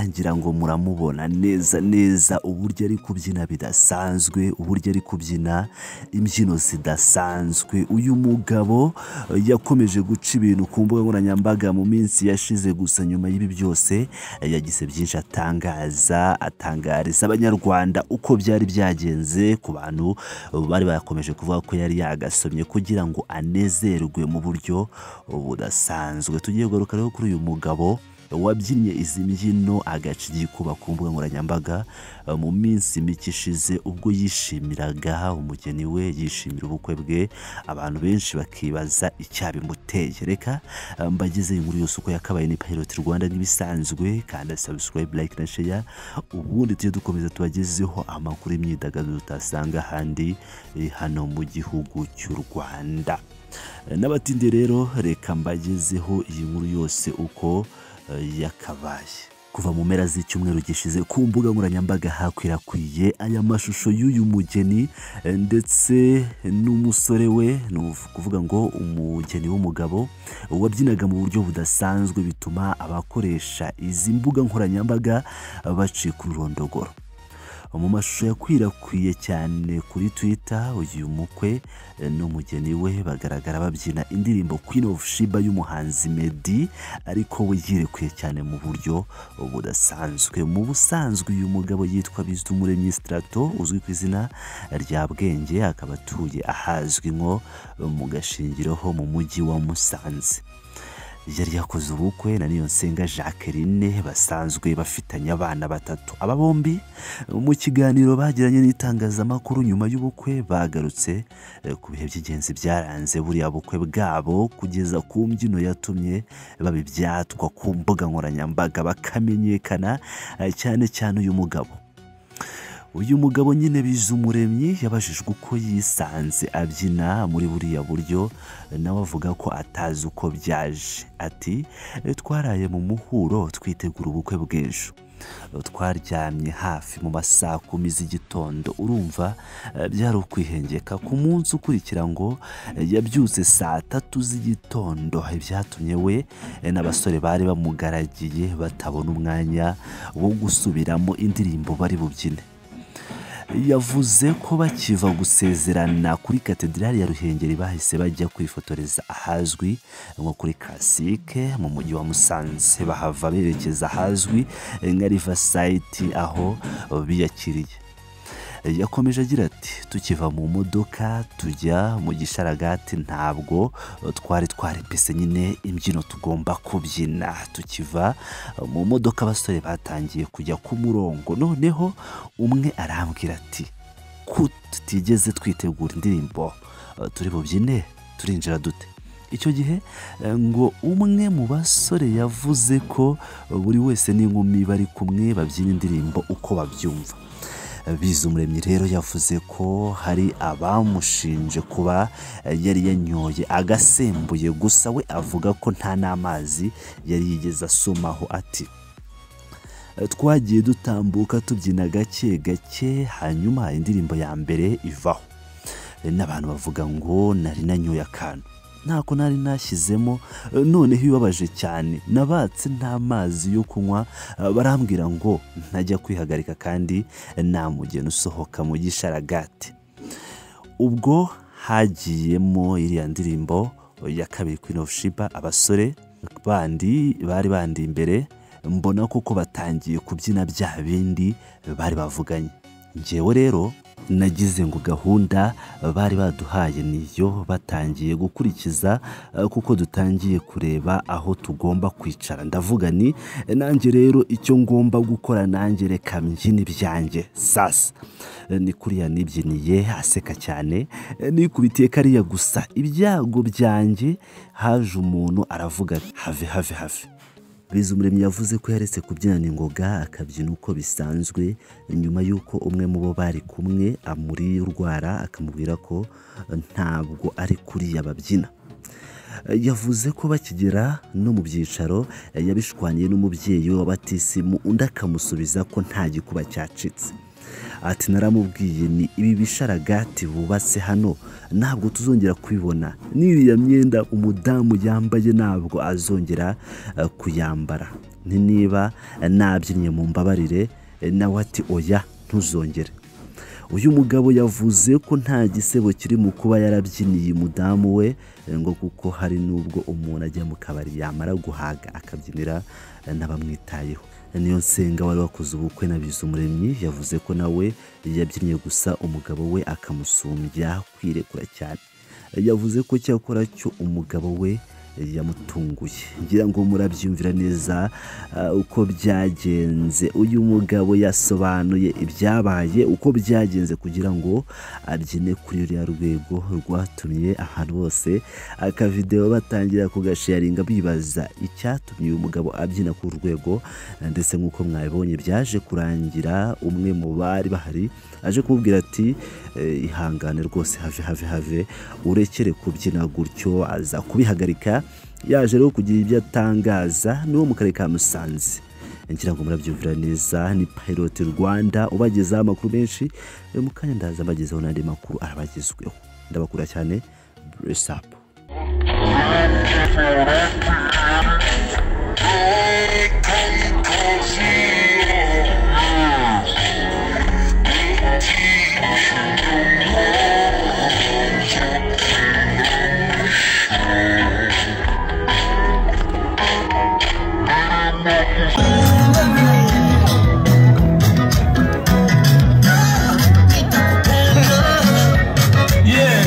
Ngira ngo muramubona neza neza uburyo ari kubyina bidasanzwe, uburyo ari kubyina imbyino zidasanzwe. Uyu mugabo yakomeje guca ibintu ku mbuga nkoranyambaga mu minsi yashize, gusa nyuma y'ibi byose yagize byinshi atangaza, atangariza Abanyarwanda uko byari byagenze ku bantu bari bakomeje kuvuga ko yari yagasomye kugira ngo anezerwe mu buryo budasanzwe. Tugiye kugaruka rero kuri uyu mugabo wabyinnye izi mbyino agaca igikuba ku mbuga nkoranyambaga mu minsi mike ishize, ubwo yishimiraga umugeni we, yishimira ubukwe bwe, abantu benshi bakibaza icyabimuteye. Reka mbageze inkuru yose uko yakabaye. Ni Pilot Rwanda nk'ibisanzwe, kandi subscribe, like na share, ubundi tujye dukomeza tubagezeho amakuru y'imyidagaduro utasanga ahandi hano mu gihugu cy'u Rwanda. N'abatinde rero, reka mbagezeho iyi nkuru yose uko yakabaye. Kuva mu mpera z'icyumweru gishize, ku mbuga nkoranyambaga hakwirakwiye aya mashusho y'uyu mugeni ndetse n'umusore we, ni ukuvuga ngo umugeni w'umugabo wabyinaga mu buryo budasanzwe, bituma abakoresha izi mbuga nkoranyambaga bacika ururondogoro. Mu mashusho yakwirakwiye cyane kuri Twitter, uyu mukwe n'umugeni we bagaragara babyina indirimbo Queen of Sheba y'umuhanzi Meddy, ariko we yirekuye cyane mu buryo budasanzwe. Mu busanzwe uyu mugabo yitwa Bizumuremyi Strato, uzwi ku izina rya Bwenge, akaba atuye ahazwi nko mu Gashingiro ho mu mujyi wa Musanze. Yari yakoze ubukwe na Niyonsenga Jacqueline, basanzwe bafitanye abana batatu. Aba bombi mu kiganiro bagiranye n'itangazamakuru nyuma y'ubukwe bagarutse ku bihe by'ingenzi byaranze buriya bukwe bwabo, kugeza ku mbyino yatumye baba ibyatwa ku mbuga nkoranyambaga bakamenyekana, cyane cyane uyu mugabo. Uyu mugabo nyine Bizumuremyi yabajijwe uko yisanze abyina muri buriya buryo, nawe avuga ko atazi uko byaje. Ati: "Twaraye mu muhuro twitegura ubukwe bw'ejo, twaryamye hafi mu ma 10:00 z'igitondo, urumva byari ukwihengeka." Ku munsi ukurikira ngo yabyutse saa 3 z'igitondo, ibyatumye we n'abasore bari bamugaragiye batabona umwanya wo gusubiramo indirimbo bari bubyine. Yavuze ko bakiva gusezerana kuri Katedrali ya Ruhengeri bahise bajya kwifotoreza ahazwi nko kuri Classique mu mujyi wa Musanze, bahava berekeza ahazwi nka Riverside aho biyakiriye. Yakomeje agira ati: "Tukiva mu modoka tujya mu gisharagati ntabwo twari twarepese nyine imbyino tugomba kubyina. Tukiva mu modoka abasore batangiye kujya ku murongo, noneho umwe arambwira ati ko tutigeze twitegura indirimbo turi bubyine, turinjira dute?" Icyo gihe ngo umwe mu basore yavuze ko buri wese n'inkumi bari kumwe babyina indirimbo uko babyumva. Bizumuremyi rero yavuze ko hari abamushinje kuba yari yanyoye agasembuye, gusa we avuga ko nta n'amazi yari yigeze asomaho. Ati: "Twagiye dutambuka tubyina gake gake, hanyuma indirimbo ya mbere ivaho n'abantu bavuga ngo nari nanyoye akantu, ntako nari nashyizemo. Noneho ibibabaje cyane, nabatse nta mazi yo kunywa, barambwira ngo ntajya kwihagarika kandi nta mugeni usohoka mu gisharagati." Ubwo hagiyemo iriya ndirimbo ya kabiri, Queen of Sheba, abasore bandi bari bandi imbere mbona koko batangiye kubyina bya bindi bari bavuganye. Njyewe rero nagize ngo gahunda bari baduhaye niyo batangiye gukurikiza, kuko dutangiye kureba aho tugomba kwicara, ndavuga ni nanjye rero icyo ngomba gukora, nanjye reka mbyine ibyanjye sasa. Ni kuriya nibyiniye. Aseka cyane. Nikubitiye kariya, gusa ibyago byanjye haje umuntu aravuga ati: 'Have, have, have.'" Bizumuremyi yavuze ko yaretse kubyinana ingoga akabyina uko bisanzwe nyuma y'uko umwe mu bo bari kumwe amuriye urwara, akamubwira ko ntabwo ari kuriya babyina. Yavuze ko bakigera no mu byicaro yabishwaniye n'umubyeyi we wa batisimu, undi akamusubiza ko nta gikuba cyacitse. Ati: "Naramubwiye ni ibi bisharagati bubatse hano ntabwo tuzongera kubibona, n'iriya myenda umudamu yambaye ntabwo azongera kuyambara." Nti niba nabyinnye mu mbabarire, nawe ati oya ntuzongere. Uyu mugabo yavuze ko nta gisebo kiri mu kuba yarabyiniye umudamu we, ngo kuko hari n'ubwo umuntu ajya mu kabari yamara guhaga akabyinira n'abamwitayeho. Niyonsenga wari wakoze ubukwe na Bizumuremyi yavuze ko nawe yabyinnye gusa umugabo we akamusumbya kwirekura cyane. Yavuze ko cyakora cyo umugabo we yamutunguye. Ngira ngo murabyumvira neza uko byagenze. Uyu mugabo yasobanuye ibyabaye uko byagenze kugira ngo abyine kuri ruriya rwego rwatumye ahantu hose akavideo batangira kugasharinga bibaza icyatumye uyu mugabo abyina ku rwego. Ndetse nk'uko mwabibonye byaje kurangira umwe mu bari bahari aje kumubwira ati ihangane rwose, have have have, urekere kubyina gutyo. Aza kubihagarika. Yaje rero kugira ibyo atangaza n'uwo mu karere ka Musanze. Ngira ngo murabyumvira neza, ni Pilot Rwanda ubagezaho amakuru menshi. Mu kanya ndaza mbagezaho n'andi makuru arabagezweho. Ndabakura cyane, bless up. Yeah.